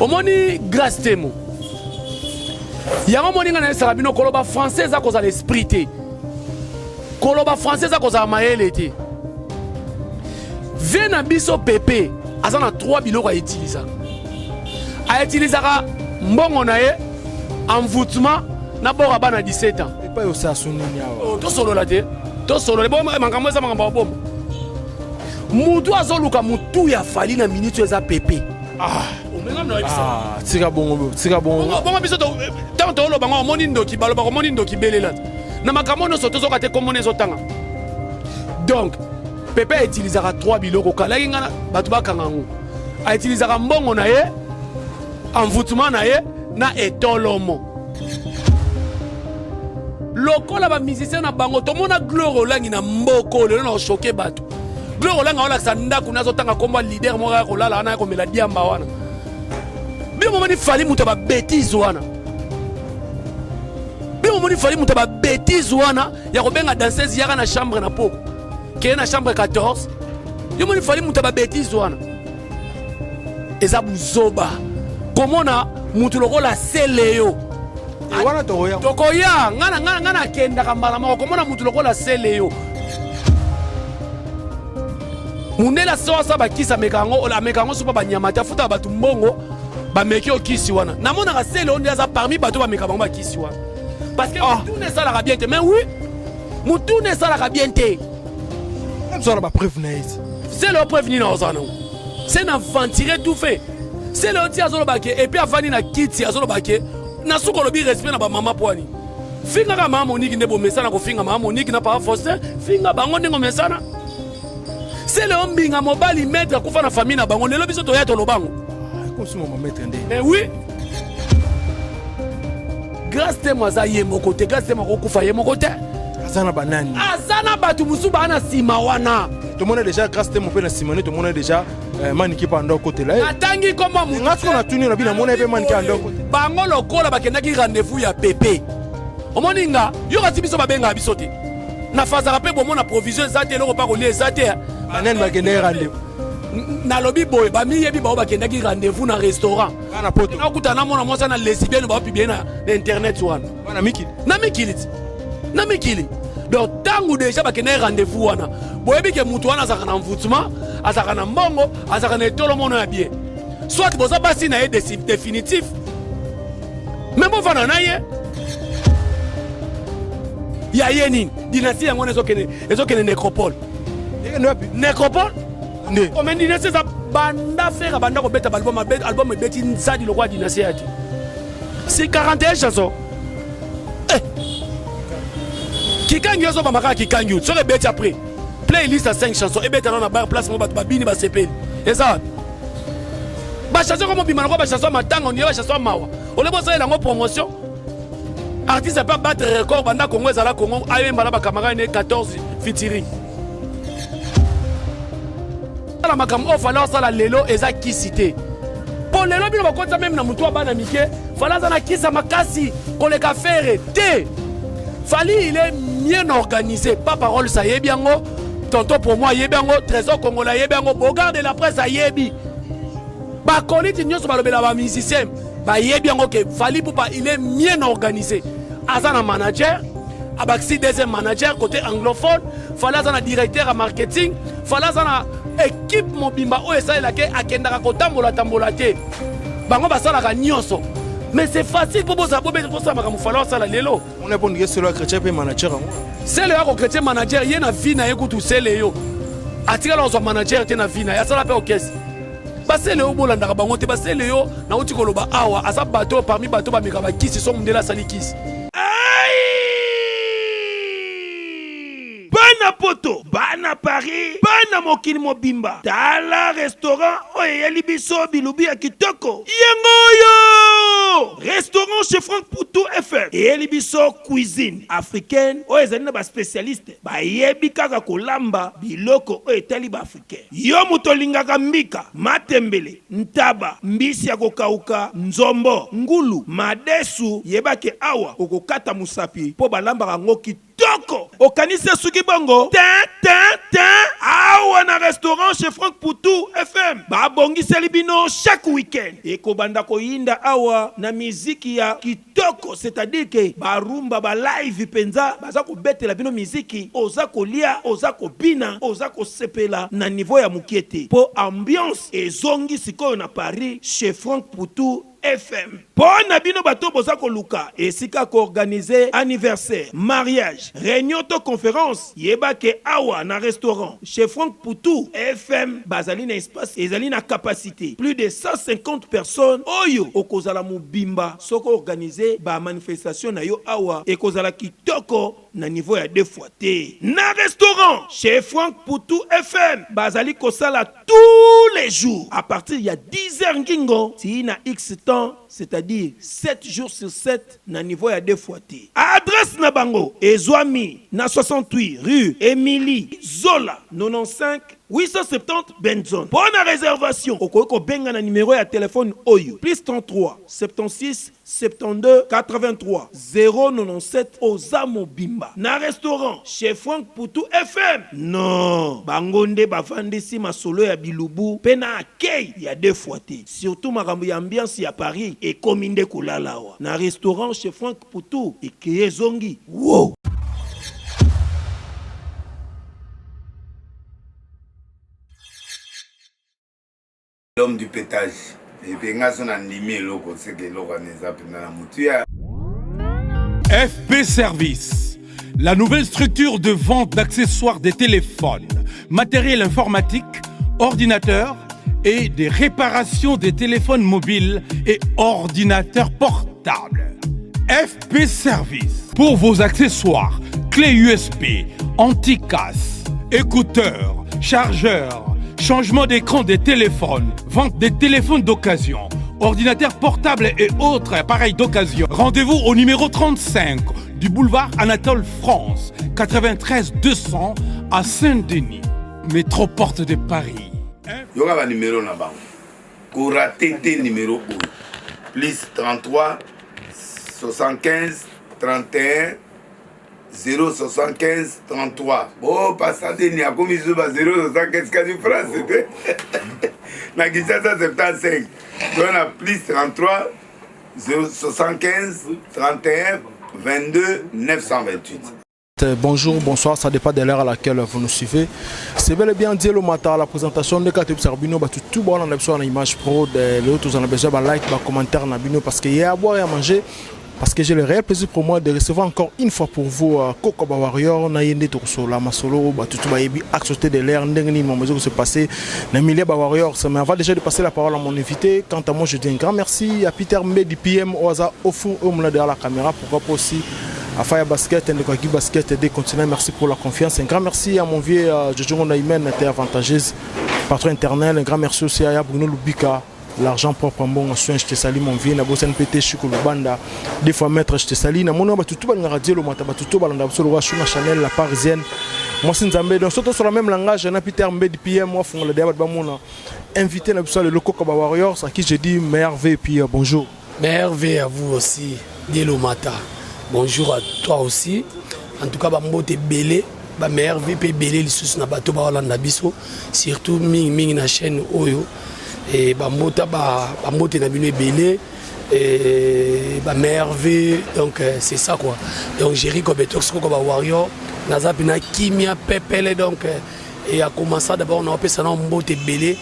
Omoni Grace Temo. Yango omoni nga nayesaka bino koloba français eza kozala esprit te. Koloba français eza kozala mayele te. Vie na biso Pepe aza na trois biloko a utilisaka. A utilisaka mbongo na ye envoûtement na bord ya bana 17 ans. Epai osasu nini awa? Oh, tosolola te. Tosolola bo makambo eza makambo ya boma. Mutu azoluka mutu ya Fally na minute eza Pepe. Ah. Ah, tika bongo tika bongo bongo biso ntango toloba ngo omoni ndoki balobaka omoni ndoki belela na makambo nyonso tozoka te komona ezotanga donc pepe autilisaka trois biloko kalaki ngai bato bakanga yango autilisaka mbongo na ye envoûtement na ye na etolomo lokola bamusicien na bango tomona gloire olangi na mboko lelo na oshoke bato Gloire Olanga olakisa ndako nazotanga nkombo ya leader moko ya kolala wana ya komela diamba wana. Bino momoni Fally moto ya ba bêtises wana. Bino momoni Fally moto ya ba bêtises wana ya kobenga danseuse yaka na chambre na poko. Keye na chambre 14. Yo moni Fally moto ya ba bêtises wana. Eza buzoba. Komona mutu lokola Celeo. Eh, wana tokoya. Tokoya ngana ngana ngana akendaka mbala moko komona mutu lokola Celeo. Mundele asoasa bakisi ameka yango ameka yango sopa banyama te afutaka bato mbongo bameki yo kisi wana namonaka Celeo nde aza parmi bato bameka bango bakisi wana parce que ah. mutuna esalaka bien te mais oui mutuna esalaka bien te Zala ba preuve na ye. Celeo preuve nini ozala nango c'est un aventurier tout fait Celeo ti azoloba ke et puis avandi na kiti azoloba ke na suka olobi respect na bamama poani fingaka mama Monique nde bomesana kofinga mama Monique na papa Faustin finga bango ndenge omesana Celeo mbinga mobali maître akufa na famille na bango lelo biso toya tolobango mais oui Grace Temo aza ye moko te Grace Temo akokufa ye moko te aza na banani aza na bato mosusu baa na nsima wana tomona déjà Grace Temo mpe na nsima ne tomona déjà eh, maniki mpe ando akotela ye atangi kombo motu nga siko natuni na bino namona ye mpe maniki ando akotela bango lokola bakendaki rendez-vous ya pepe omoni nga yo kasi biso babengaka biso te nafazaka mpe bomona provision eza te eloko mpa kolia eza te banani bakendaki rendez-vous nalobi boye bamiyebi bao bakendaki rendez-vous na restaurant bana poto nakuta na mwana mwasi na lesbienne bao publier na, na internet wana bana mikili na mikili ti na mikili donc ntango deja bakendaki rendez-vous wana boyebi ke motu wana azalaka na envoûtement azalaka na mbongo azalaka na etolo mono ya bien soit boza basi na ye définitif me bovanda na ye ya ye nini dynastie yango wana ezokende ezokende nécropole nécropole nde ome dynastie eza banda fere banda kobeta baalbum album ebeti nzadi lokola dynastie ya te si 41 chanson eh. kikangi ozobama kaka kikangi soki ebeti après playlist ya 5 chanson ebeta na na bar place mo bato babini basepeli eza wapi bachanson komobima lokola bachanson ya matanga ondire bachanson ya mawa olebi osalela yango promotion artiste ape abattre record banda congo ezala congo ayemba na bacamarade ne 14 featuring sala makambo oyo fale osala lelo eza kisi te mpo lelo bino bakotisa meme na motu ya bana mike fale aza na kisi ya makasi koleka fere te fali il est bien organisé pa parole ayebi yango tonton promo ayebi yango trésor congolais ayebi yango bogard de la presse ayebi bakoliti nyonso balobela bamusicien bayebi yango ke Fally Ipupa il est bien organisé aza na manager abakisi deuxième manager côté anglophone Fally aza na directeur ya marketing Fally aza na équipe mobimba oyo esalelaka akendaka kotambola tambola te bango basalaka nyonso mais c'est facile mpo bozala bobeta bosala makambo Fally asala lelo On est pour selo ya chrétien mpe manager yango selo ya ko chrétien manager ye na vie na ye kutu sele yo atikala kozwa manager te na vie na ye asala mpe orchestre basele yo bolandaka bango te basele yo nauti koloba awa aza bato parmi bato bameka bakisi so mondele asali kisi bana poto bana paris bana mokili mobimba tala restaurant oyo eyeli biso bilubi ya kitoko yango oyo restaurant chez frank putu fm eyeli biso cuisine africaine oyo ezali na baspécialiste bayebi kaka kolamba biloko oyo etali baafricain yo moto olingaka mbika matembele ntaba mbisi ya kokauka nzombo ngulu madesu yebake awa okokata mosapi mpo balambaka yango kitoko okanisi esuki bongo te te te awa. Awa na restaurant chez Franck Putu FM babongiseli bino chaque week-end ekobanda koyinda awa na miziki ya kitoko, c'est-à-dire que ba rumba ba live penza baza kobetela bino miziki, oza kolia oza kobina oza kosepela na niveau ya mukie te po ambiance ezongi sikoyo na Paris chez Franck Putu FM. Po na bino bato boza koluka esika ko organiser anniversaire, mariage, reunion to conference, yeba ke awa na restaurant chez Franck Putu FM bazali na espace ezali na capacite plus de 150 personnes oyo okozala mobimba soki o organiser ba manifestations na yo awa ekozala kitoko na niveau ya deux fois te. Na restaurant chez Franck Putu FM bazali kosala tous les jours à partir ya 10 heures ngingo tii na X temps, c'est-à-dire 7 jours sur 7 na niveau ya deux fois te. Adresse na bango ezwami na 68 rue Emilie Zola 95 870 Benson. Mpo na reservation okoki kobenga na numero ya telephone oyo plus 33 76 72 83 097 oza mobimba na restaurant chez Franck Putu FM non bango nde bavandisi masolo ya bilubu pe na accueil ya deux fois te surtout makambo ya ambiance ya Paris ekomi nde kolala awa na restaurant chez Franck Putu ekeye ezongi wo. L'homme du petage. Et nga so na ndimi eloko seke eloko wana eza mpenza na motuya. FP Service, la nouvelle structure de vente d'accessoires des téléphones, matériel informatique, ordinateurs et des réparations des téléphones mobiles et ordinateurs portables. FP Service, pour vos accessoires, clés USB, anti-casse, écouteurs, chargeurs, changement d'écran des téléphones, vente des téléphones d'occasion, ordinateurs portables et autres appareils d'occasion. Rendez-vous au numéro 35 du boulevard Anatole France, 93 200 à Saint-Denis, métro porte de Paris. Yoka ba numéro na bango. Ko rater te numéro oyo. Plus 33 75 31 075 33 oh pasta deni akomi lisusu ba 075 kasi france te na kinshasa 75 to na plus 33 075 31 22 928 Bonjour, bonsoir, ça dépend de l'heure à laquelle vous nous suivez. C'est bel et bien Dieu le matin à la présentation de Kateb Sarbino, bah, tout, tout bon, on a besoin d'image pro, de l'autre, on a besoin de like, de commentaire, na bino, parce qu'il y a à boire et à manger. Parce que j'ai le réel plaisir pour moi de recevoir encore une fois pour vous euh, Coco Ba Warrior, na yende tokosola masolo, ba tutu ba yebi acte de l'air, ndenge nini mambo se passer na milieu ba Warrior. Ça mais avant déjà de passer la parole à mon invité, quant à moi je dis un grand merci à Peter Mbe du PM Oaza au four au derrière la caméra, pourquoi pas aussi à Fire Basket, Ndeko Basket des continents, merci pour la confiance. Un grand merci à mon vieux euh, Jojo Naïmen, était avantageuse, patron internel. Un grand merci aussi à Bruno Lubika, l'argent propre mbongo soin je te salue mon vieux na bosani mpe te Chico Lubanda deux fois maître je te salue na moni bato tout balingaka Dieu lomata bato tout balanda biso lokola Shuna Chanel la parisienne mwasi nzambe donc soto sur la même langage na Peter Mbedi PM moi fongola deya bato bamona invité na biso lelo Koka ba Warriors à qui je dis meilleur V et puis euh, bonjour meilleur V à vous aussi Dieu lomata bonjour à toi aussi en tout cas bambote ebele ba meilleur V mpe ebele lisusu na bato baolanda biso surtout mingi mingi na chaîne oyo et bambota bambote na bino ebele et ba merveille donc euh, c'est ça quoi donc Jericho Betox koko ba warrior naza pina kimia pepele donc euh, et à commencer d'abord na opesa na mbote ebele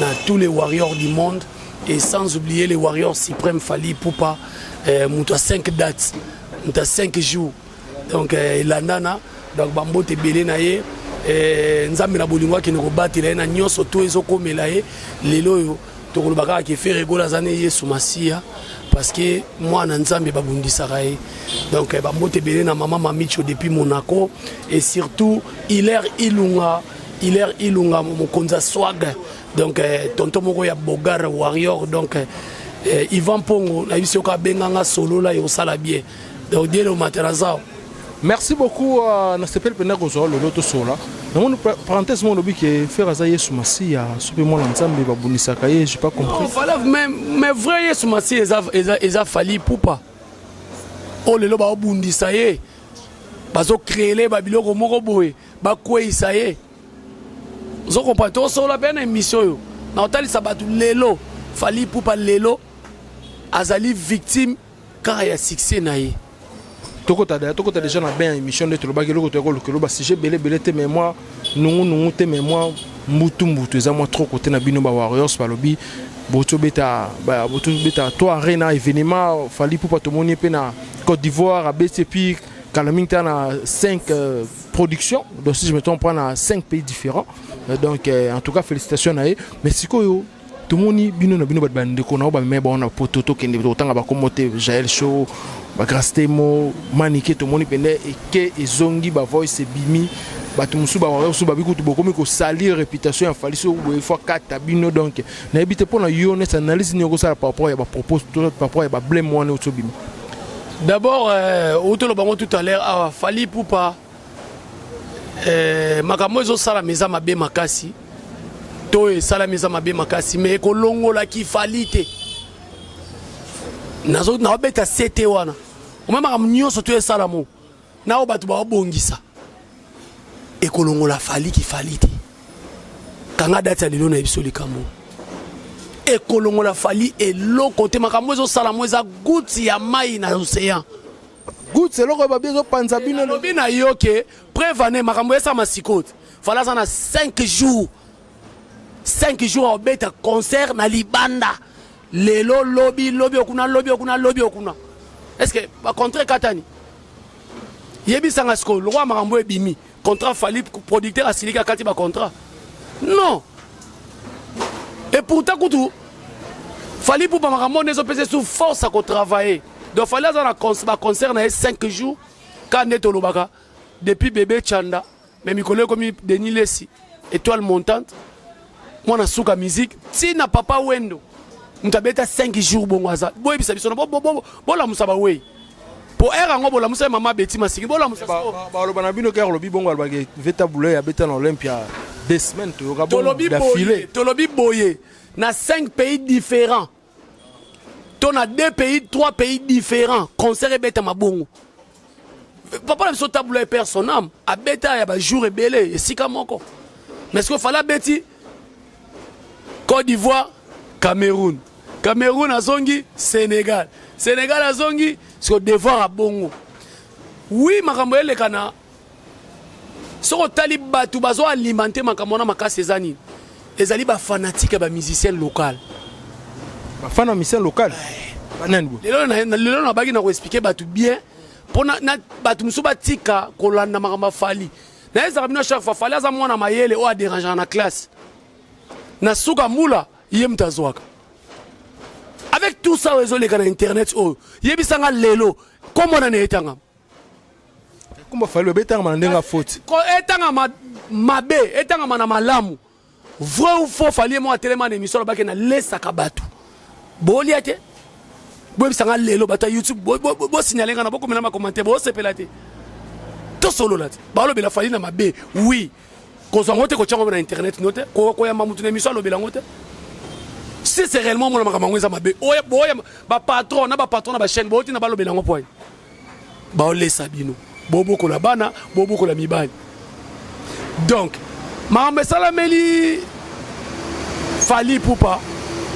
na tous les warriors du monde et sans oublier les warriors suprême Fally Ipupa euh, moto à 5 dates moto à 5 jours donc euh, elandana donc bambote ebele na ye eh, nzambe na bolingo akende kobatela ye na nyonso to ezokomela ye lelo oyo tokoloba kaka ke Ferre Gola aza ne Yesu Masiya parce que mwana nzambe babundisaka ye donc eh, bambote ebele na mama Mamicho depuis Monaco et surtout Hilaire Ilunga Hilaire Ilunga mokonzi ya swag donc eh, tonton moko ya Bogar Warrior donc eh, Ivan Pongo nayebisi yo kabenganga solola ekosala bien donc Dieu le matin Merci beaucoup euh, nasepeli mpenza kozwa lelo tosola namoni parenthèse moko olobi ke frère aza yesu masiya soki mwana nzambe babunisaka ye j'ai pas compris non, fala, mais, mais vrai yesu masiya eza, eza, eza fali ipupa oyo lelo baobundisa ye bazocreele babiloko moko boye bakweyisa ye. Ozo comprendre? Tosolola mpe na émission oyo na kotalisa bato lelo Fally Ipupa lelo azali victime kaka ya succès na ye. Tokota da tokota déjà na bain émission nde tolobaki eloko toyaki kolukela ba sujet ebele ebele te, mais moi nungu nungu te, mais moi mbutu mbutu eza mwa trop côté na bino ba Warriors. Balobi botobeta botobeta to arena événement Fally Ipupa, tomoni mpe na Côte d'Ivoire abeti, et puis kala mingi ta na 5 productions, donc si je me trompe pas na 5 pays différents. Donc en tout cas félicitations na ye. Mais sikoyo tomoni bino na bino bato bandeko na oyo bamema bango na poto, tokende totanga bakombo te, Jael Show, Bagrace Temo, Manike, tomoni pene eke ezongi, bavoice ebimi, bato mosusu bamosusu babi kutu bokomi kosalir réputation ya Fally. So boye fois kata bino. Donc nayebi te mpo na yo neti analyse nini okosala par rapport ya bapropos, par rapport ya bablème wana oti obima. D'abord, outoloba bango tout à l'heure awa, Fally Ipupa, makambo ezosalama eza mabe makasi to esalami eza mabe makasi, mais ekolongolaki Fally te. Naobeta sete wana oma makambo nyonso to esalamo na oyo bato baobongisa ekolongola Fally ki Fally te. Kanga date ya lelo na biso, likambo ekolongola Fally eloko te. Makambo ezosalamo eza goutte ya mai na océan. Goutte, eloko oyo babi ezopanza bino. Nalobi na yo ke preuve ane makambo esama sikoyo te. Fally aza na 5 jours, 5 jours aobeta concert na libanda lelo, lobi, lobi okuna, lobi okuna, lobi okuna. Est ce que bacontrat ekatani? Yebisanga sikoyo, lokwa makambo ebimi, contrat Fally, producteur asiliki, akati bacontrat? Non. Et pourtant kutu Fally Ipupa makambo nde ezopesa su force ya kotravailler. Donc Fally aza na baconcert na ye 5 jours ka nde tolobaka depuis bébé Chanda, mais mikolo ekomi Denis Lesi, étoile montante, mwana suka musique, ntina papa Wendo, moto abeta 5 jours bongo aza. Boyebisa biso, bolamusa bawei po ere yango, bolamusa ye mama Beti Masiki, bolamusa. Baloba na bino kere olobi bongo, alobaki veta boulay abeta na Olympia 2 semaines, toyoka. Tolobi boye, tolobi boye, na 5 pays différents to na 2 pays, 3 pays différents, concert ebetama bongo. Papa na biso Tabu Ley, paix à son âme, abeta ya bajour ebele esika moko, mais ce que Fally abeti Côte d'Ivoire, Cameroun, Cameroun azongi Sénégal, Sénégal azongi siko devoir abongo. Oui, makambo eleka na soki otali bato bazo alimenter makambo wana makasi eza nini? Ezali bafanatique ya bamusicien local. Bafana musicien local banani bo? Lelo nabaki na koexpliquer bato bien mpo bato mosusu batika kolanda makambo ya Fally. Nayezaka bino chaque fois, Fally aza mwana mayele oyo adérangeaka na classe na suka mbula, ye moto azwaka. Avec tout ça oyo ezoleka na internet oyo, yebisanga lelo komona na etangama. Komba Fally babetangama na ndenge ya faute. Etangama mabe, etangama na malamu, vrai ou faux, Fally ye moko atelema na émission, alobaki nalesaka bato bolia te. Boyebisanga lelo bato ya YouTube, bosignale nga na bokomela bacommentaire, bosepela te, tosolola te. Balobela Fally na mabe, oui, kozwa yango te, kotia yango na internet no te, koyamba motu na émission alobela yango te. Si c'est réellement mona makambo yango eza mabe, boya bapatron na bapatron na bachaîne bootina balobela yango poye baolesa bino, bobokola bana, bobokola mibali. Donc makambo esalameli Fally Ipupa,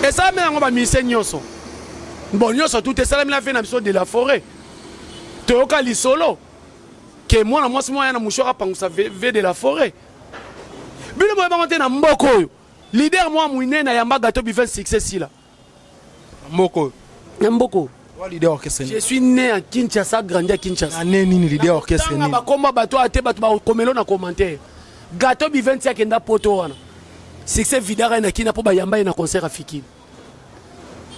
esalameli yango bamusicien nyonso, bon, nyonso tout esalameli afe na biso de la forêt. Toyoka lisolo ke mwana mwasi moko aya na mouchoir apangusa v de la forêt. Bino boyebango te na mboka oyo, leader mwa monene ayamba gato bivin succès sila. Mboka oyo? Na mboka oyo. Wa leader orchestre? Je suis né à Kinshasa, grandi à Kinshasa. Ane nini leader orchestre nini? Bakomba bato ate bato bakomelo na commentaire. Gato bivin ti akenda poto wana, succès vidaka ye na kina mpo bayamba ye na concert afikini.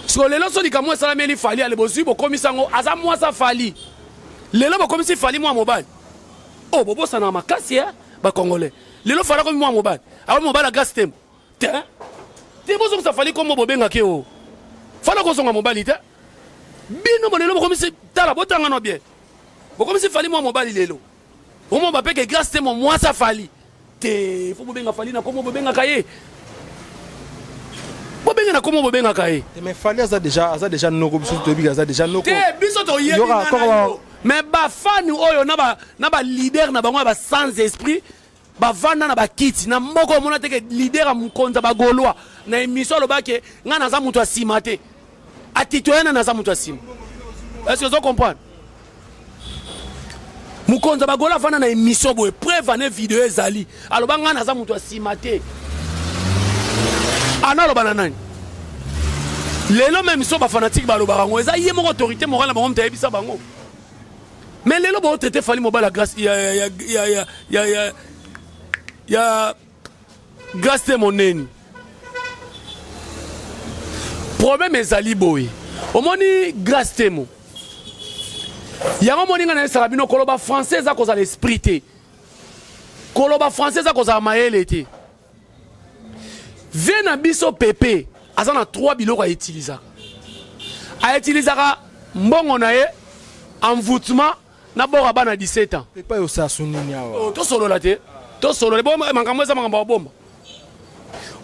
Siko lelo so likambo esalameli Fally, ale bozwi bokomisi yango aza mwasa Fally. Lelo bokomisi Fally mwa mobali oyo bobosanaka makasi ya bacongolais. Lelo Fally akomi mwa mobali, akomi mobali ya Grâce Temo te te. Bozongisa Fally kombo bobengaki o Fally, akozonga mobali te. Bino bo lelo bokomisi, tala, botanga no bien, bokomisi Fally mwa mobali. Lelo omo bapeke Grâce Temo mwasa Fally te. Fo bobenga Fally na kombo bobengaka ye, bobenga na kombo bobengaka ye. Mais Fally aza déjà noko, biso toyebi aza déjà noko. Te, biso toyebi, mais bafani oyo na baleader na bango ya ba sans esprit. Bavanda na bakiti na mboka, omona te ke leader ya mokonzi ya bagaulois na émission aloba ke ngai naza moto ya nsima te, atitoye na naza moto ya nsima. Est ce que ozo comprendre? Mokonzi ya bagaulois avanda na émission boye, preuve ane video ezali, aloba ngai naza moto ya nsima te. Ana aloba na nani? Lelo meme so bafanatike balobaka yango, eza ye moko autorité morale na bango moto ayebisa bango. Mais lelo baotraite Fally mobali ya Grâce, ya, ya, ya, ya, ya, ya, ya Grâce te moneni. Problème ezali boye, omoni Grâce Temo yango, omoni ngai nayesaka bino, koloba français eza kozala esprit te, koloba français eza kozala mayele te. Vie na biso pepe aza na trois biloko autilisaka. Autilisaka mbongo na ye, envoûtement na bord ya bana 17 ans. Epai osala so nini awa? Oh, tosolola te, tosolola bo makambo eza makambo ya bomba.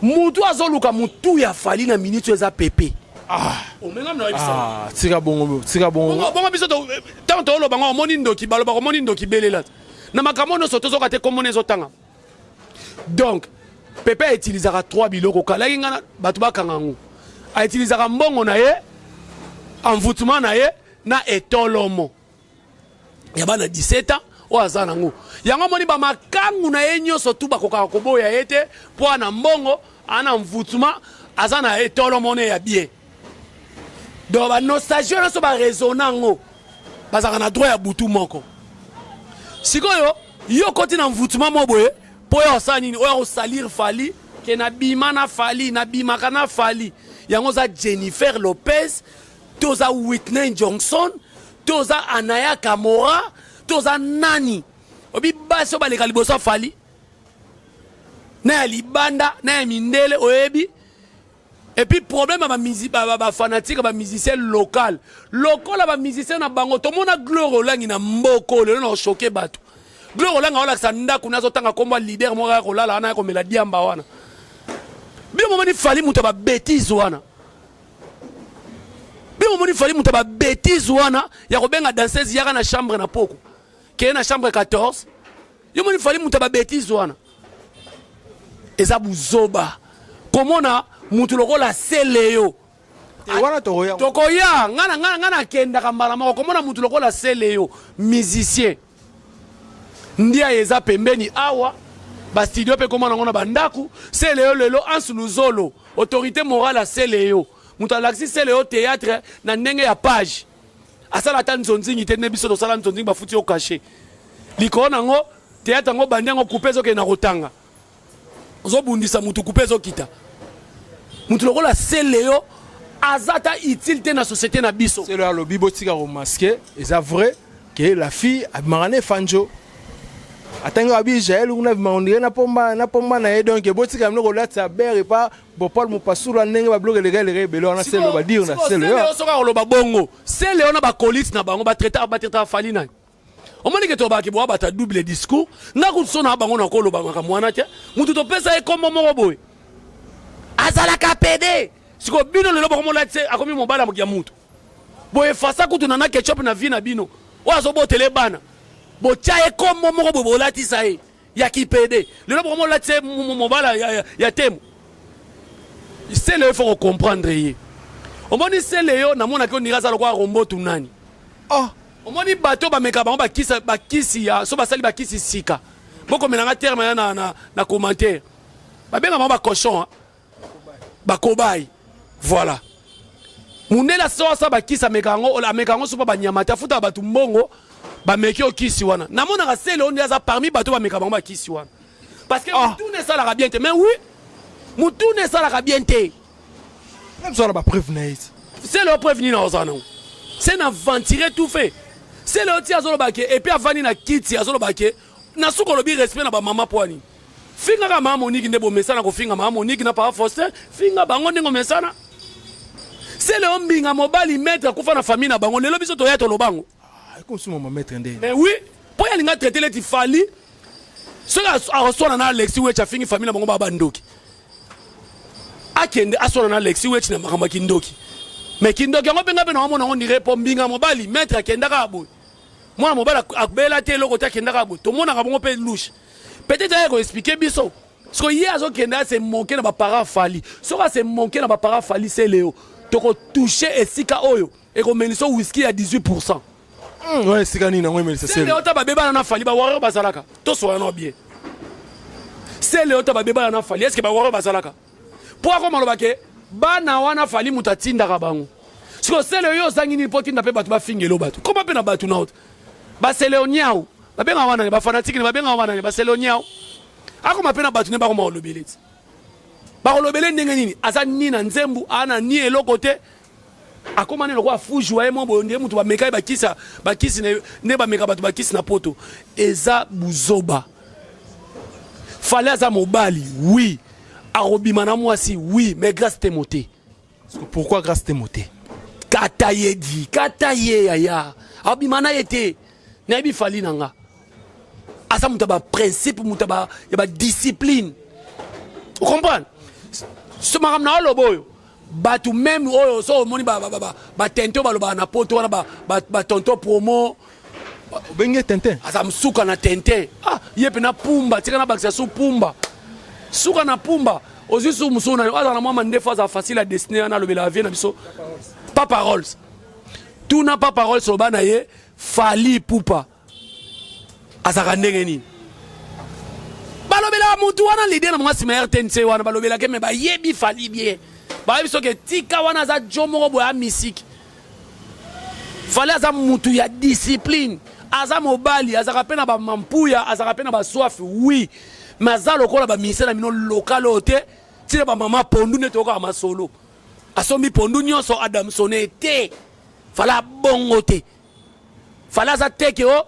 Mutu azoluka mutu ya Fally na minute oyo eza pepe. Ah. Omenga na yebisa. Ah, tika bongo, tika bongo. Bongo, bongo biso ntango toloba ngo, omoni ndoki, balobaka omoni ndoki belela na makambo nyonso tozoka te, komona ezotanga. Donc pepe autilisaka trois biloko kalaki ngai bato bakanga yango. Autilisaka mbongo na ye, envoûtement na ye na etolomo ya bana 17 ans oyo aza nango. Yango amoni bamakangu na ye nyonso tu bakokaka koboya ye te, mpo ana mbongo, ana envoûtement, aza na etolomo ne ya bien. Donc banostalgie nyonso baraisonne yango, bazalaka na droit ya butu moko. Sikoyo yo okoti na envoûtement mo boye mpo oyo osala nini? Oyo akosalir Fally ke nabima na Fally, nabimaka na Fally. Yango oza Jennifer Lopez to oza Whitney Johnson to oza Anaya Kamora to oza nani? Obi basi oyo baleka liboso ya Fally na ya libanda na ya mindele, oyebi. Et puis problème ya bafanatike, bamusicien local lokola bamusicien na bango, tomona Gloire Olangi na mboko lelo na oshoke bato. Gloire Olangi aolakisa ndako nazotanga nkombo ya leader moko ya kolala wana, ya komela diamba wana. Bino momoni Fally moto ya babétise wana, bino momoni Fally moto ya babétise wana ya kobenga danseuse yaka na chambre na poko keye na chambre 14. Yo moni Fally moto ya babétise wana? Eza buzoba komona mutu lokola Seleyo. Wana tokoya. Tokoya. Nga nakendaka mbala moko komona mutu lokola Seleyo, musicien ndia eza pembeni awa, bastudio mpe komona yango na bandako. Seleyo lelo Anse Luzolo, autorité morale ya Seleyo, moto alakisi Seleyo théâtre na ndenge ya page, asala ata nzonzingi te nde biso tosala nzonzingi, bafuti yo cachet likolo nango. Théâtre yango bandi yango, coupe ezokende na kotanga, ozobundisa mutu, coupe ezokita. Mutu lokola Seleyo aza ata utile te na société na biso. Selo alobi botika komasquer, eza vrai ke la fille abimaka na Efanjo, atangi abi Jael kuna, abimaka ondire na pomba na pomba na ye. Donc botika bino kolatisa bere epa Bopol Mopasula ndenge babiloko eleka eleka ebele wana. Selo badire na Selo. Selo soki akoloba bongo, Sele wana bakolite na bango batraita, batraita Fally nani? Omoni ke tobaki boa bata double discours. Nga kutu so na bango na koloba makambo wana te. Mutu topesa ye kombo moko boye, azalaka pede. Sikoyo bino lelo bokomola te akomi mobali ya mutu boye, fasa kutu na ketchup na vie na bino oyo azobotela ye bana, botya ye kombo moko boye, bolatisa ye ya kipede. Lelo bokomolatisa ye mobali ya Temo. Sele yo, faut kocomprendre ye. Omoni Sele yo, namonaki ondira aza lokola rombotu nani. Oh. Omoni bato bameka bango bakisa bakisi ya so, basali bakisi sika, bokomelanga terme ya na commentaire, babenga bango bacochon, bacobaye. Voilà, mundele aso asa bakisi, ameka yango, ameka yango so mpo banyama te, afutaka bato mbongo bameki oyo kisi wana. Namonaka Sele oyo nde aza parmi bato bameka bango bakisi wana, parce que mutuna esalaka bien te. Mais oui, mutuna esalaka bien te. Biso bapreuve na ye. Sele oyo preuve nini akozala nango? C'est un aventurier tout fait. Sele oyo ti azoloba ke, et puis avandi na kiti, azoloba ke na suka olobi respect na bamama. Po ani fingaka mama Moniki nde bomesana kofinga mama Moniki na papa Faustin, finga bango ndenge omesana. Sele oyo mbinga mobali maître akufa na famille na bango, lelo biso toya tolobango. Ekosuma maître nde. Mais oui, mpo ye alinga traité neti Fally soki akoswana na Alexi Wech, afingi famille na bango baa bandoki, akende aswana na Alexi Wech na makambo ya kindoki. Mais kindoki yango mpenga mpe naomona yango ndire, mpo mbinga mobali maître akendaka boye, mwana mobali abela te, eloko te, akendaka boye, tomonaka bongo mpe louche. Peut-être aye koexplike biso. Siko ye azokende ase moke na baparent Fally. Soki ase moke na baparent Fally Celeo, tokotouche esika oyo ekomelisa whisky ya 18 pourcent. Wana esika nini yango emelisa Celeo? Ta babebana na Fally, bawarrior bazalaka. Toswala na bien. Celeo ta babebana na Fally, est-ce que bawarrior bazalaka? Mpo akoma loba ke bana wana Fally moto atindaka bango. Siko Celeo, yo ozangi nini mpo otinda mpe bato bafingelo bato? Koma mpe na bato na oto. Baseleo niau babengaka wana, bafanatike babengaka wana baseleo niau. Akoma mpe na bato nde bakoma kolobele ti bakolobele ndenge nini? Aza ni na nzembu, aa na ni eloko te. Akoma nde lokola fuju aye mwa boye, nde moto bameka ye bakisi, bakisi nde bameka bato bakisi na poto. Eza buzoba. Fally aza mobali, oui, akobima na mwasi, oui, mais Grâce Temo te. Pourquoi Grâce Temo te? Kata ye di, kata ye yaya, abima na ye te. Nayebi Fally na nga, aza moto ya baprincipe, moto ya badiscipline, ocomprendre? So makambo na oloba oyo, bato meme oyo so omoni batente oyo balobaka na poto wana, batonto promo. Obenge Tintin? Aza suka na Tintin. Ah, ye mpe na pumba, tika na bakisa su pumba, suka na pumba. Ozwi su mosusu na yo, azala na mwa mandefu, aza facile à dessiner wana, alobela avie na biso Papa Rolls. Tuna Papa Rolls, loba na ye Fally Ipupa azalaka ndenge nini. Balobelaka mutu wana leader na mwa nsima ya RTNC wana, balobelaka me bayebi Fally bien, bayebi soki etika wana aza jo moko boye amisiki. Fally aza mutu ya discipline, aza mobali, azalaka mpe na bamampuya, azalaka mpe na baswafi, oui, mais aza lokola baministère na bino lokal oyo te, ntina bamama pondu nde toyokaka masolo asombi pondu nyonso adamsone te. Fally abongo te. Fally aza teke o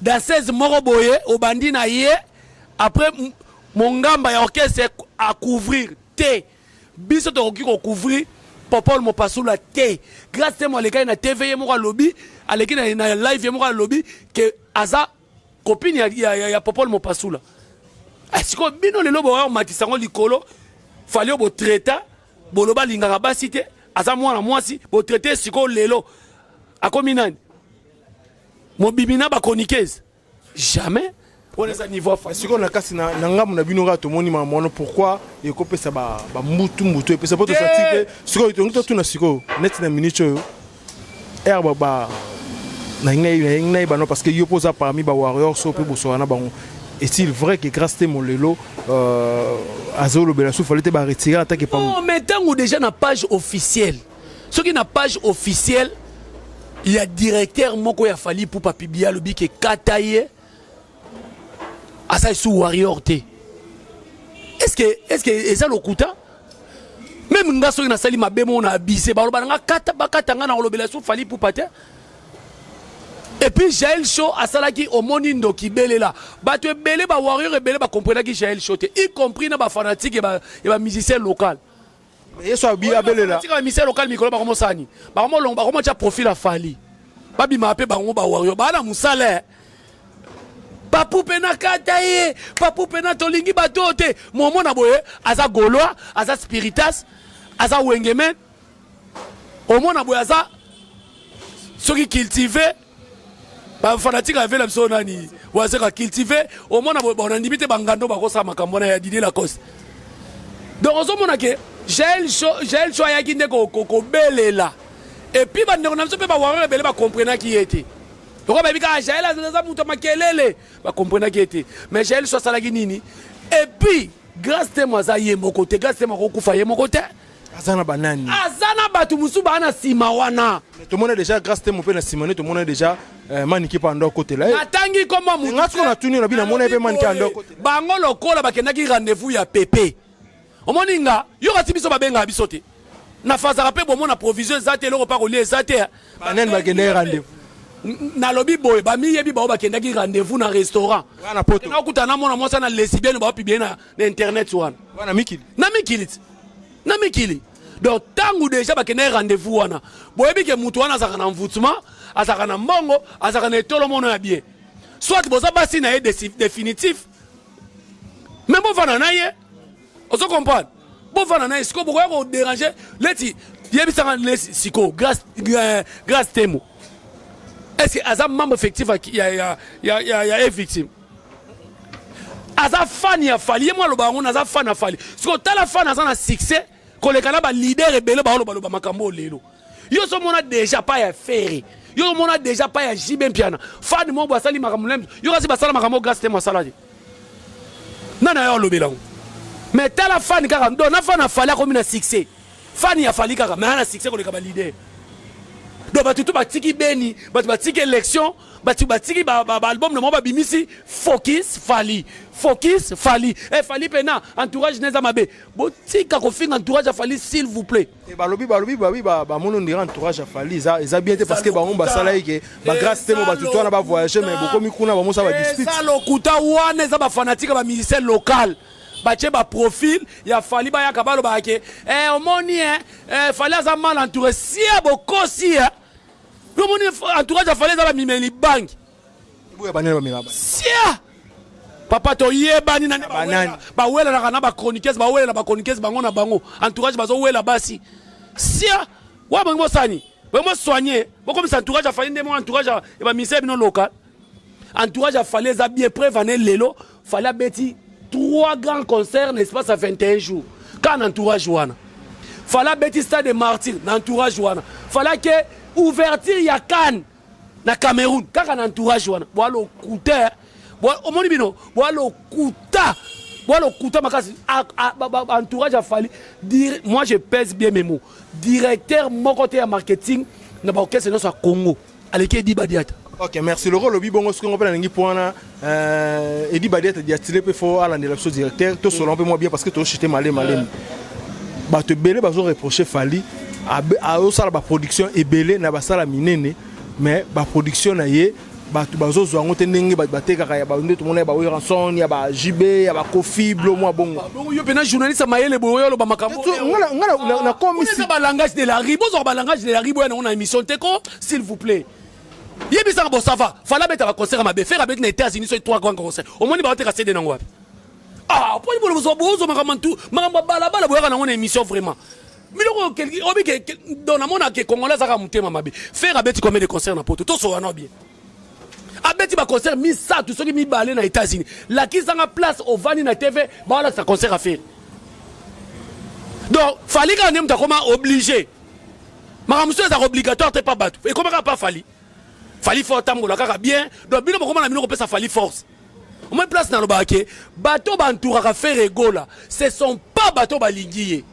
danseuse moko boye obandi na ye, après mongamba ya orchestre acouvrir te. Biso tokoki kocouvrir Popol Mopasula te. Grâce Temo alekaki na TV, ye moko alobi, aleki na live, ye moko alobi ke aza copine ya Popol Mopasula. Sikoyo bino lelo boya komatisa yango likolo. Fally oyo botraita, boloba alingaka basi te, aza mwana mwasi, botraite. Sikoyo lelo akomi nani? Mobimi na bachroniqueuse? Jamais, wana eza niveau. Sikoyo na kasi na ngambo na bino kaka tomoni makambo wana. Pourquoi ekopesa bambutu mbutu epesa po tosati mpe? Sikoyo tongi totuna sikoyo neti na minute oyo ere ba nalingi nayeba no, parce que yo mpo oza parmi bawarriors so mpe bosoka na bango, est-il vrai que Grâce Temo lelo azolobela su Fally te, baretire atake? Non, mais ntango déjà na page officielle, soki na page officielle ya directeur moko ya Fally Ipupa publie, alobi ke kata ye, aza esu warrior te, est-ce que eza lokuta? Même nga soki nasali mabe moko na abise, baloba na nga kata, bakata nga na kolobela su Fally Ipupa te. Et puis Jael Show asalaki, omoni ndoki belela bato ebele, bawarrior ebele bacomprenaki Jael Show te, y compris na bafanatique ya bamusicien local. Yesu abi abelela. Tika bamusicien local, mikolo bakomosani, bakomolongo, bakomotia profil ya Fally, babimaka mpe bango bawarrior baa na mosala. Papu mpe na kata ye, papu mpe na tolingi bato oyo te. Momona boye aza Gaulois, aza spiritas, aza wengemen. Omona boye aza soki cultive, bafanatike avela biso nani wazeka cultive. Omona boye bon, nandimi te bangando bakosala makambo wana ya Didier Lacoste. Donc ozomona ke Jael Show ayaki nde kobelela. Et puis bandeko na biso mpe bawarrior ebele bakomprenaki ye te, lokola bayebi kaka Jael aza moto ya makelele, bakomprenaki ye te. Mais Jael Show asalaki nini? Et puis Grâce Temo aza ye moko te. Grâce Temo akokufa ye moko te. Aza na banani? Aza na bato mosusu baa na nsima wana. Tomona déjà Grâce Temo mpe na nsima nde tomona déjà Maniki mpe ando akotela ye. Natangi komwa. Nga siko natuni na bino, namona ye mpe Maniki ando akotela. Bango lokola bakendaki rendez-vous ya pepe, omoni nga yoka ti biso babengaka biso te na fazaka mpe bomona provision eza te, eloko mpa kolia eza te. Banani bakendaki rendez-vous? Nalobi boye, bamiyebi bao bakendaki rendez-vous na restaurant. Wana poto. Nakutana na mwana mwasi na lesbienne, baopublie na internet wana. Wana mikili? Na mikili ti, na mikili. Donc ntango déjà bakendaki rendez-vous wana, boyebi ke motu wana azalaka na envoûtement, azalaka na mbongo, azalaka na etolo mono ya bien. Soit boza basi na ye définitif, mais bovanda na ye, ozo comprendre, bovanda na ye. Sikoyo bokoya kodéranger leti, yebisanga lesi sikoyo Grâce Temo, est ce que aza membre effectif ya F'Victeam? Aza fan ya Fally, ye mwa aloba yango naza fan ya Fally. Siko tala fan aza na succès koleka na ba leader ebele baoloba loba makambo lelo. Yo so mona déjà pas ya Ferre. Yo mona déjà pas ya JB Mpiana. Fan mo basali makambo lem. Yo kasi basala makambo grâce te masala te. Nana yo alobela yango. Mais tala fan kaka donc na fan ya Fally akomi na succès. Fan ya Fally kaka mais ana succès koleka ba leader. Donc bato tout batiki beni, bato batiki élection, bato batiki ba, ba, ba album na bango babimisi focus Fally, focus Fally. Eh Fally pena entourage neza mabe. Botika kofinga entourage ya Fally s'il vous plaît. E balobi balobi babi bamoni ondira entourage ya Fally eza eza bien te parce que bango basala ye ke ba grâce te mo bato to wana ba voyager mais bokomi kuna bamosala ba dispute. Eza lokuta wana eza ba fanatique ba musicien local. Batie ba profil ya Fally bayaka balobaka ke eh, omoni eh, eh, Fally aza mal entouré sia bokosi eh. Yo omoni entourage ya Fally eza bamimeli bangi Boya banani bamela bangi sia papa toyebani nani Banani. bawelanaka na bachroniqueuse bawelela bachroniqueuse bango na bango entourage bazowela basi sia wa bangi bosani bangi bosoigne bokomisa entourage ya Fally nde mo entourage ya baministère bino local. Entourage ya Fally eza bien preuve ane lelo Fally abeti trois grands concerts na espace ya 21 jours kaka na entourage wana. Fally abeti stade de martyr na entourage wana. Fally ake ouverture ya CAN na Cameroun kaka na entourage wana. Boa lokuta boa omoni bino boa lokuta boa lokuta makasi entourage ya Fally dire moi je pèse bien mes mots directeur moko te ya marketing na ba orchestre nyonso ya Congo aleki Edi Badiata. Ok, merci. Loko lobi bongo soki ngo pe nalingi po wana euh, Edi Badiata diatile pe faut alandela biso directeur to solo pe moi bien parce que to chuter malé malé. Bato ebele bazo reprocher Fally azosala ba production ebele na basala minene mais ba production na ye bato bazozwa yango te ndenge bato batekaka ya nde tomona ya ba Werrason ya ba JB ya ba Koffi blo mwa bongo. Bongo yo pena journaliste ya mayele boye oyo oloba makambo. Nga na komisi ba langage de la rue, bozwa ba langage de la rue boya na émission te ko s'il vous plaît. Yebisaka bo ça va. Fala beta ba concert mabe, faire abeti na États-Unis so trois grands concerts. Omoni ba oteka CD nango wapi? Ah, poni bolo bozwa bozo makambo tu, makambo balabala boyaka nango na émission vraiment. Biloko obi ke donc namona ke congolais azaka motema mabe. Faire abeti combien de concerts na poto? Toso wana bien. Abeti ba concert misato soki mibale na États-Unis. Lakisanga place ovandi na TV balakisa concert à faire. Donc Fally kaka nde moto akoma obligé. Makambo mosusu ezalaka obligatoire te pa bato. Ekoma kaka pa Fally. Fally faut atambola kaka bien. Donc bino bokoma na bino kopesa Fally force. Omoni place nalobaka ke bato bantouraka Ferre Gola, ce sont pas bato balingi ye.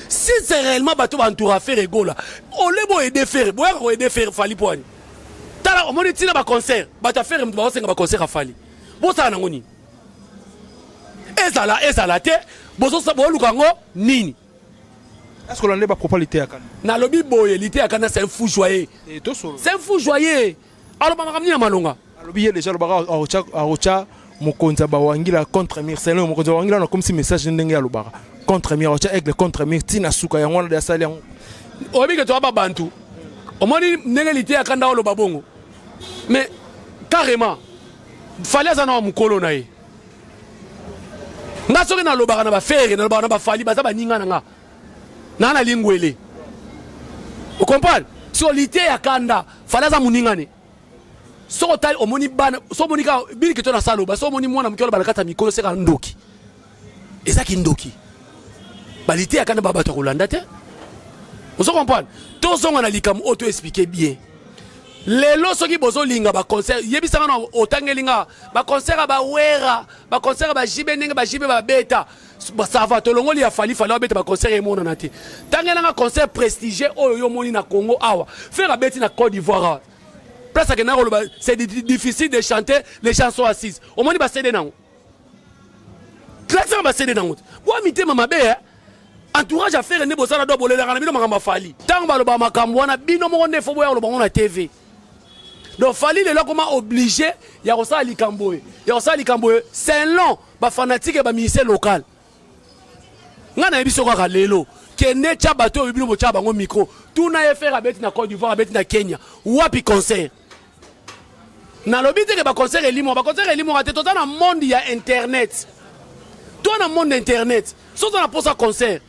Si c'est réellement bato bantouraka Ferre Gola, ole bo aider Ferre, boyaka ko aider Ferre Fally po ani. Tala omoni tina ba concert, bato ya Ferre moto baosenga ba concert ya Fally. Bosala nango nini? Ezala ezala te, bozosa boluka yango nini? Est-ce que l'on ba propos liteya kanda? Nalobi boye liteya kanda c'est un fou joyeux. Et to solo. C'est un fou joyeux. Aloba makambo nini ya malonga? Alobi ye déjà alobaka arocha arocha mokonzi ya bawangila contre mur selon mokonzi ya bawangila na comme si message ndenge alobaka contre mur arocha aigle contre mur tina suka yango wana asali yango. Oyebi ke toza ba bantu. Omoni ndenge liteya kanda oloba bongo. Mais carrément Fally aza na mukolo na ye. Nga soki nalobaka na ba Ferre, nalobaka na ba Fally, baza baninga na nga. Na na lingwele. O comprendre? So liteya kanda, Fally aza muninga ne. Soko tali omoni bana, so omoni ka bili to na salo, ba so omoni mwana moke oloba na kati ya mikolo seka ndoki. Eza kindoki. Ba liteya kanda ba bato kolanda te. Ozo comprendre? Tozonga na likambo oyo to expliquer bien. Lelo soki bozolinga ba concert, yebisanga na otangeli nga ba concert ya ba Wera, ba concert ya ba JB ndenge ba JB ba beta. Ça va tolongoli ya Fally, Fally abeta ba concert emonana te. Tangela nga concert prestigieux oyo yo moni na Congo awa. Ferre abeti na Côte d'Ivoire awa. Place akenda koloba c'est difficile de chanter les chansons assises. Omoni ba CD nango. Classe ba CD nango. Bo mitema mabe hein. Entourage ya Ferre nde bosala do bolelaka na bino makambo ya Fally. Tango baloba makambo wana bino moko nde fo boya koloba ngo na TV. Donc Fally lelo akoma obligé ya kosala likambo oyo. Ya kosala likambo oyo selon ba fanatique ya ba musicien local. Nga nayebi so kaka lelo kende tya bato oyo bino botya bango micro tuna ye Ferre abeti na Côte d'Ivoire abeti na Kenya wapi concert nalobi te ke ba concert elimwa ba concert elimwaka te toza na monde ya internet to na monde internet so oza na posa concert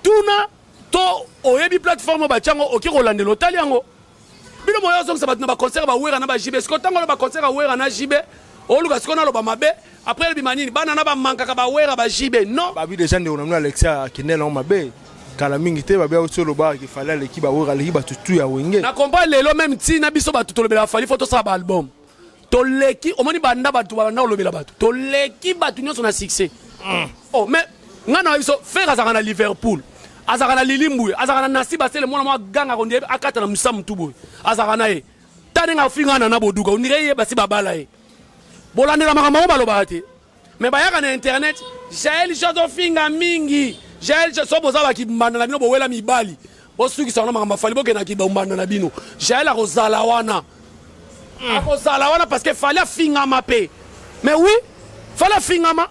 tuna to oyebi plateforme oyo batya yango oke kolandela otali yango bino boya ozongisa bato na ba concert ba Wera na ba JB siko ntango wana ba concert ya Wera na JB. Oluka sikoyo naloba mabe après elobima nini? Bana na bamankaka bawera ba JB non. Babi déjà ndeko na bino Alexia akende nango mabe kala mingi te. Babi auti oloba Fally aleki bawera, aleki bato tu ya Wenge. Na comprendre lelo même ntina biso bato tolobela Fally, faut tosala baalbum. Toleki, omoni, banda bato banda kolobela bato, toleki bato nyonso na succès. Oh, mais ngai na biso, Ferre azalaka na Liverpool, azalaka na Lilimbuye, azalaka na Nasi Basele, mwana mwa ganga kondi akata na musa mutu boye, azalaka na ye ta ndenge afinga na boduka ondire ye basi babala ye. Bolandela makambo yango balobaka te, mais bayaka na internet. Jael azofinga mingi. Jael, so boza bakimbanda na bino, bowela mibali, bosukisa wana makambo. Fally, bokendaki bombanda na bino. Jael akozala wana, akozala wana parce que Fally afingama mpe. Mais oui, Fally afingama,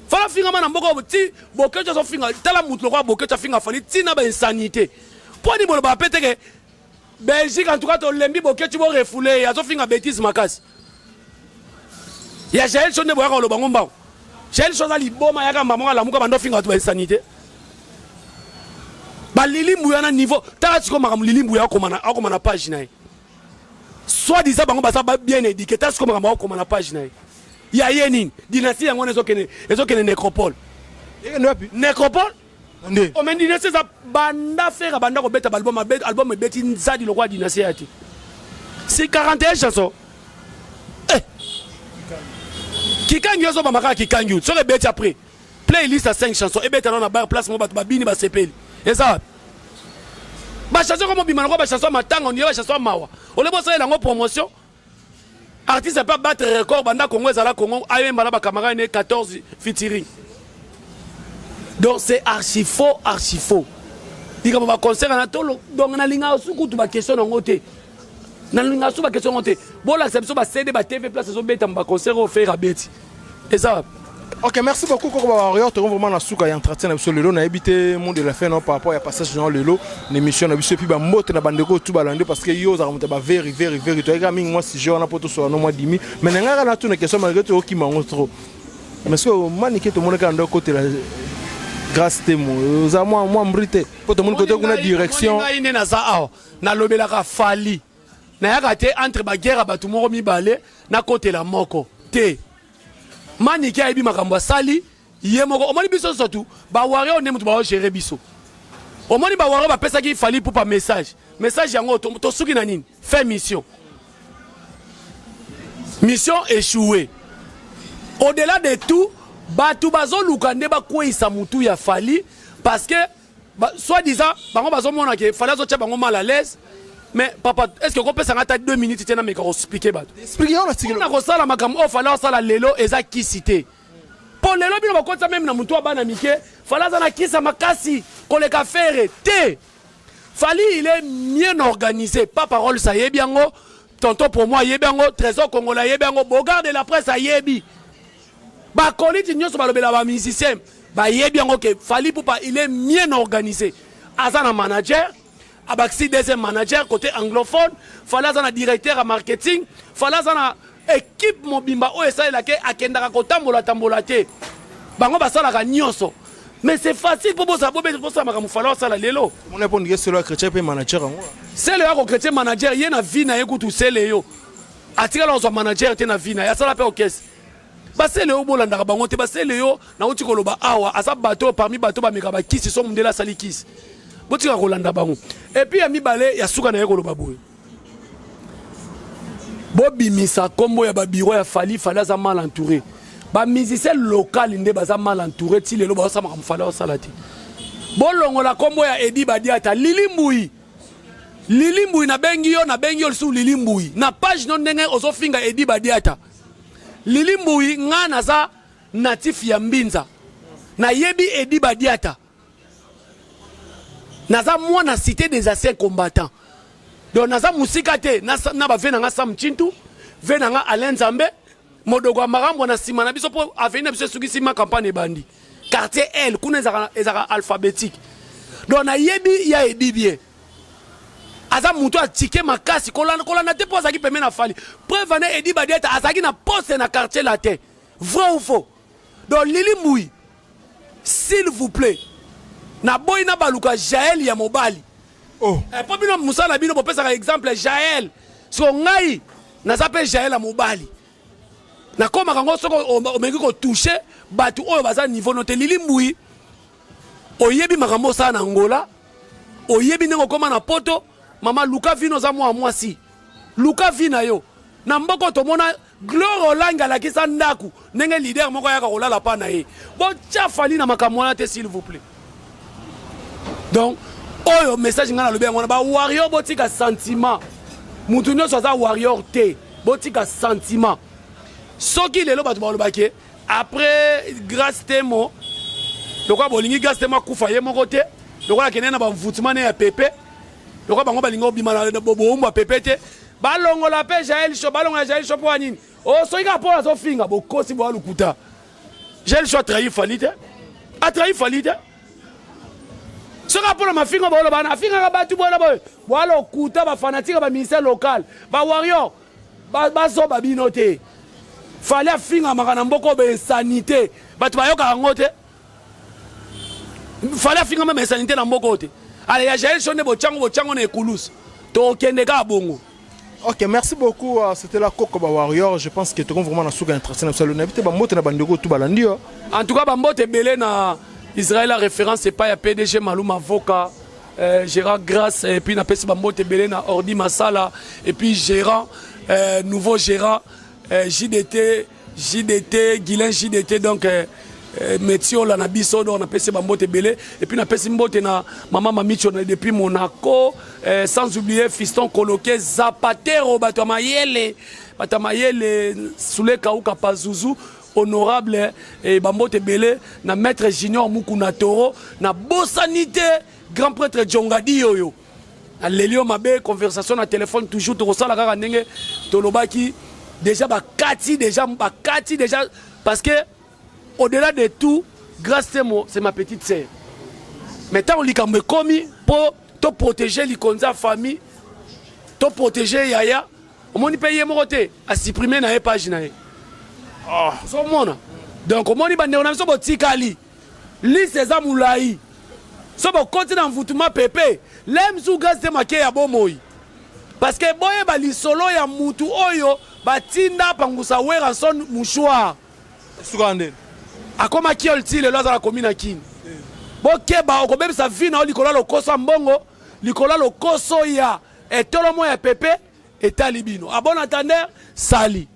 Fally afingama na mboka oyo ti Bokeci azofinga. Tala mutu lokola Bokeci afinga Fally ntina bainsanité. Mpo ani bolobaka mpe teke Belgique? En tout cas tolembi Bokeci, borefouler ye, azofinga bétise makasi ya Jael Show. Nde boyaka koloba ngo mbango. Jael Show aza liboma, yaka mba moko alamuka bando ofinga bato bainsanité. Balili Mbuya na niveau, tala sikoyo makambo Lili Mbuya akoma na page na ye. Soit disant bango baza bien éduqué, tala sikoyo makambo akoma na page na ye. Ya ye nini? Dynastie yango wana ezokende nécropole. Ekende wapi? Nécropole. Nde ome dynastie eza banda Ferre banda kobeta baalbum, album ebeti nzadi lokola dynastie ya te. Si 41 chanson, eh. Kikangi ozobama kaka kikangi. Soki ebeti après playlist ya 5 chansons, ebeta nano na bar, place mo bato babini basepeli. Eza wapi bachanson komo bima nango? Bachanson ya matanga, ondire bachanson ya mawa. Ole bosalela yango promotion. Artiste ape abattre record banda Congo ezala Congo, ayemba na bacamarade ne 14 featuring. Donc c'est archi faux, archi faux likambo baconcert na tolo. Donc nalingaka su kutu baquestion nango te, nalingaka su baquestion yango te. Bolakisa biso baCD, baTV, place ezobetama baconcert oyo Ferre abeti eza wapi? Ok, merci beaucoup Koko Bawarrior. Tokomi vraiment na suka ya entretien na biso lelo. Nayebi te mot de la fin non par rapport ya passage na lelo na émission na biso, et puis bambote na bandeko tout balande, parce que yo ozalaka moto ya baveri veri veri. Toyeka mingi mwa sujet wana mpo tosola no mwa dimi, mais na ngai kaka natuna question malgré toyokima yango trop. Mais soki Manike tomoni kaka ndo kotela Grâce Temo, oza mwa mbri te mpo tomoni kote kuna direction. Ngai nde naza awa, nalobelaka Fally. Nayaka te entre baguerre ya bato moko mibale, nakotela moko te. Manike ayebi makambo asali ye moko. Omoni biso surtout bawarrior nde moto baogérer biso. Omoni bawarrior bapesaki Fally Ipupa message. Message yango tosuki na nini? Fait mission, mission échoué. Au-delà de tout, bato bazoluka nde bakweyisa mutu ya Fally parce que soit disant bango bazomona ke Fally azotia bango mal à l'aise. Mais papa, est ce que okopesanga ata 2 minutes te nameka koexpliquer bato? Explique yango na tikelo. Mpona kosala makambo oyo Fally asala lelo eza kisi te. Mpo lelo bino bakotisa même na motu ya bana mike, Fally aza na kisi ya makasi koleka Ferre te. Fally, il est bien organisé. Pa parole sa yebi yango, tonton pour moi ayebi yango, Trésor Congolais ayebi yango, Bogard de la presse ayebi, bakoliti nyonso balobela bamusicien bayebi yango ke Fally Ipupa, il est bien organisé. Aza na manager, abakisi deuxième manager côté anglophone. Fally aza na directeur ya marketing. Fally aza na équipe mobimba oyo esalelaka. Akendaka kotambola tambola te, bango basalaka nyonso. Mais c'est facile mpo bozala bosala makambo Fally asala lelo. Omoni mpo ndike selo ya chrétien mpe manager yango. Sele ya kochrétien manager ye na vie na ye kutu, sele yo atikala kozwa manager te na vie na ye. Asala mpe orchestre. Basele oyo bolandaka bango te. Basele yo nauti koloba awa, aza bato oyo parmi bato bameka bakisi. So mondele asali kisi, botika kolanda bango. Et puis ya mibale ya suka na ye koloba boye: bobimisa nkombo ya babureau ya Fally. Fally aza mal entouré. Bamusicien local nde baza mal entouré ti lelo bazosala makambo Fally osala te. Bolongola nkombo ya Edi Badiata. Lili Mbui, Lili Mbui, nabengi yo, nabengi yo lisusu. Lili Mbui, na page no ndenge ozofinga Edi Badiata. Lili Mbui, nga naza natif ya Mbinza, nayebi Edi Badiata. Naza mwana Cité des Anciens Combattants, donc naza mosika te na bave na nga Sam Chintu, ve na nga Alain Nzambe Modogo ya Marambo na nsima na biso, mpo avenue na biso esukisi ma campagne ebandi quartier L kuna, ezalaka alphabétique. Donc nayebi ya Edi bien. Aza moto atike makasi kolanda te mpo azalaki pembeni na Fally. Preuve ane, Edi Badiata azalaki na poste na Quartier Latin. Vrai ou faux? Donc Lili Mbui, s'il vous plaît, naboyi na baluka Jael ya mobali. Oh. Eh, mpo bino mosala na bino bopesaka exemple Jael. Siko ngai naza mpe Jael ya mobali. Nakomaka yango soki omeki kotouche bato oyo baza niveau no te. Lili Mbui, oyebi makambo osala na Angola, oyebi ndenge okoma na Poto. Mama, luka vino, oza mwa mwasi, luka vi na yo na mboka. Tomona Gloire Olangi alakisa ndako ndenge leader moko ayaka kolala pa na ye. Botya Fally na makambo wana te, s'il vous plaît. Donc oyo message ngai nalobi yango wana. Bawarrior, botika sentiment. Mutu nyonso aza warrior te, botika sentiment. Soki lelo bato balobaki après Grâce Temo, lokola bolingi Grâce Temo akufa ye moko te, lokola akende na bamvutima ne ya pepe, lokola bango balingi obima na bowumbu ya pepe te, balongola mpe Jael Show. Balongola Jael Show mpo ya nini? O soki kaka mpo azofinga, bokosi, boya lokuta. Jael Show atrahi Fally te, atrahi Fally te. Soki mpona mafinga boloba na afingaka bato boye boye, boya lokuta. Bafanatiques, baministère local, bawarrior bazoba bino te. Fally afingamaka na mboka oyo bainsanité, bato bayokaka yango te. Fally afingama bainsanité na mboka oyo te. Ale ya Jael Show nde botyango, botyango na ekulusu, tokende kaka bongo. Ok, merci beaucoup. C'était la Coco ba Warrior. Je pense que tu vraiment na suka entretien na salo. Na bite ba mbote na bandeko tout balandi yo. En tout cas, ba mbote belé na Israël, la référence epai ya PDG Maluma Avoka, Gérard Grâce, et puis na pesi ba mbote belé na Ordi Masala et puis gérant nouveau gérant JDT, JDT Guilain JDT, donc Metiola na biso. Donc napesi bambote ebele et puis napesi mbote na mama Mamicho depuis Monaco, sans oublier Fiston Koloke Zapatero, bato ya mayele, bato ya mayele, Sule Kauka Pazuzu honorable, bambote ebele na maître Junior Mukuna Toro. Na bosani te grand prêtre Jongadi oyo aleli yo mabe. Conversation na téléphone toujours, tokosala kaka ndenge tolobaki déjà, bakati déjà, bakati déjà, parce que au-delà de tout, Grâce Temo, c'est ma petite sœur. Mais ntango likambo ekomi mpo toprotéger likonzi ya famille, toprotéger yaya, omoni mpe ye moko te asupprime na ye page na ye. Ozomona? Donc omoni, bandeko na biso botikali, liste eza molai. So bokoti na mvutuma pepe le mosusu, Grâce Temo ake ya bomoi, parce que boyeba lisolo ya mutu oyo batinda pangusa Werrason mouchoir. Suka ndeni. Akomaki oyo ti lelo azala komi na Kini. Bokeba, okobebisa vi na yo likolo ya lokoso ya mbongo, likolo ya lokoso ya etolomo ya pepe. Etali bino. À bon entendeur, sali.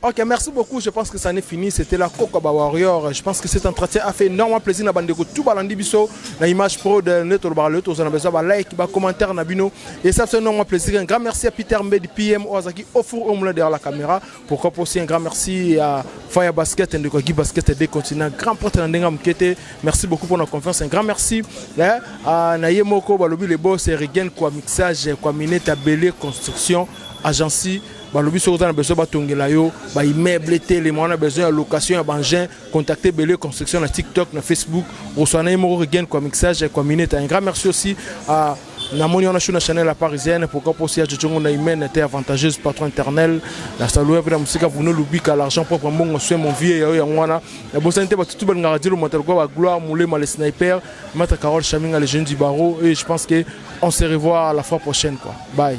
Ok, merci beaucoup. Je pense que ça n'est fini. C'était la Coco Warrior. Je pense que cet entretien a fait énormément plaisir na bandeko tout balandi biso na Image Pro de neto le to na besoin ba like, ba commentaire na bino et ça fait énormément plaisir. Un grand merci à Peter Mbedi PM Ozaki au four au moulin derrière la caméra. Pourquoi pas aussi un grand merci à Fire Basket et Guy Basket des continents, grand porte na ndenga mukete. Merci beaucoup pour notre confiance. Un grand merci, hein, à Naye Moko Balobi le boss Regen quoi mixage quoi minette belé construction agence. Balobi soki oza na besoin batongela yo baimmeuble, telema wana, besoin ya location ya baengin, contacter Bele Construction na TikTok, na Facebook, oswana ye moko Regen kwa mixage kwa minute. Un grand merci aussi à namoni wana na Chanel la Parisienne. Pourquoi pas aussi à Jojongo na Imen te avantageuse, patron éternel na saluer mpe na mosika Bruno Lubika, l'argent propre, mbongo soin, mon vieux yayo. Yango wana na bosani te batutu balingaka Dilo Motal kwa bagloire Moulema, le sniper, maître Carole Chaminga, le jeune du barreau. Et je pense que on se revoit la fois prochaine quoi. Bye.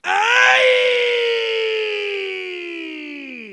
Ai!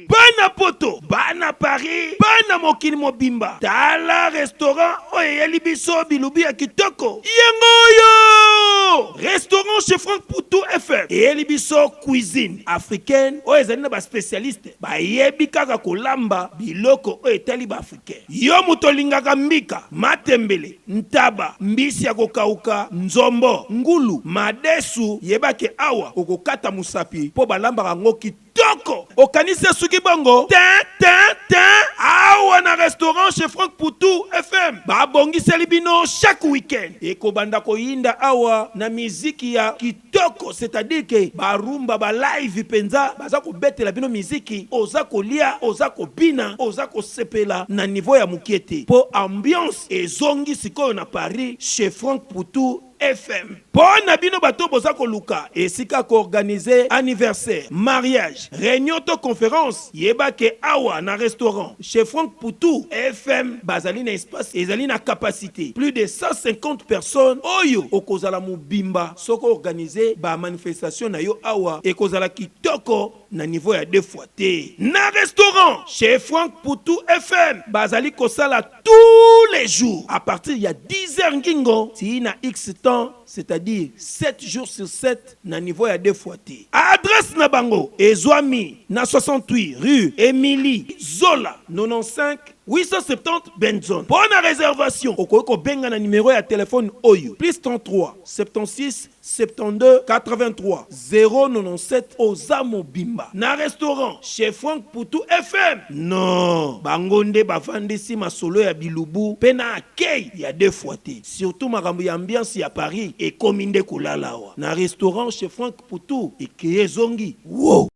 Bana Poto, bana Paris, bana mokili mobimba, tala restaurant oyo eyeli biso bilubi ya kitoko. Yango oyo restaurant Chez Frank Putu FM eyeli biso cuisine africaine oyo ezali na baspécialiste bayebi kaka kolamba biloko oyo etali baafricain. Yo moto olingaka mbika, matembele, ntaba, mbisi ya kokauka, nzombo, ngulu, madesu, yebake awa okokata mosapi mpo balambaka yango kitoko. Okanisi esuki bongo te, te, te. Awa na restaurant Chez Frank Putu FM babongiseli bino chaque week-end ekobanda koyinda awa na miziki ya kitoko, c'est-à-dire ke barumba, balive mpenza, baza kobetela bino miziki, oza kolia, oza kobina, oza kosepela na niveau ya mokie te, mpo ambiance ezongi sikoyo na Paris chez Frank Putu. FM. Mpo na bino bato boza koluka esika koorganiser anniversaire, mariage, réunion to conférence, yeba ke awa na restaurant chez Franck Poutou FM bazali na espace ezali na capacité plus de 150 personnes oyo okozala mobimba. Soki organiser ba manifestation na yo awa, ekozala kitoko na niveau ya deux fois te. Na restaurant chez Franck Poutou FM bazali kosala tous les jours à partir ya 10 heures ngingo ti na x temps, c'est-à-dire 7 jours sur 7, na niveau ya deux fois te. Adresse na bango ezwami na 68 rue Émilie Zola, 95 870 Benzone. Mpo na réservation, okoki kobenga na numéro ya telefone oyo: plus 33 76 72 83 097. Oza mobimba na restaurant chez Frank Putu FM. Non, bango nde bavandisi masolo ya bilubu mpe na akei ya deux fois te. Surtout makambo ya ambiance ya Paris ekomi nde kolala awa na restaurant chez Frank Putu. Ekeye ezongi wow.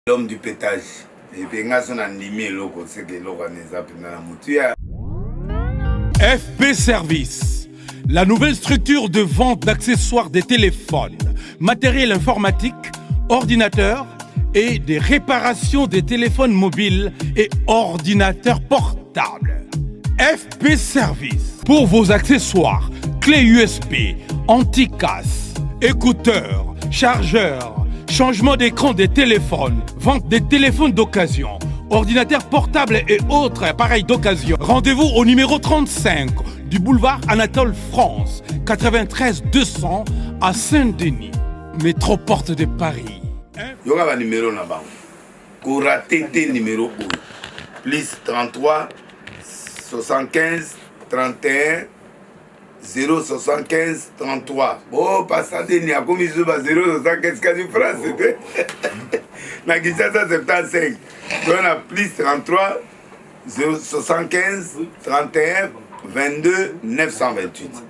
L'homme du pétage. Epe nga so nandimi eloko, seke eloko wana eza mpenza na motu ya FP Service, la nouvelle structure de vente d'accessoires des téléphones, matériel informatique, ordinateurs et des réparations des téléphones mobiles et ordinateurs portables. FP Service, pour vos accessoires, clés USB, anti-casse, écouteurs, chargeurs, changement d'écran des téléphones, vente des téléphones d'occasion, ordinateurs portables et autres appareils d'occasion. Rendez-vous au numéro 35 du boulevard Anatole France, 93 200 à Saint-Denis, métro porte de Paris. Yoka banimero na bango, korater te. Numéro oyo: plus 33 75 31 075 33. Bo pasa deni akomi zuba 075 kasi France te. Na Kinshasa 75 toza na plus 33 075 31 22 928.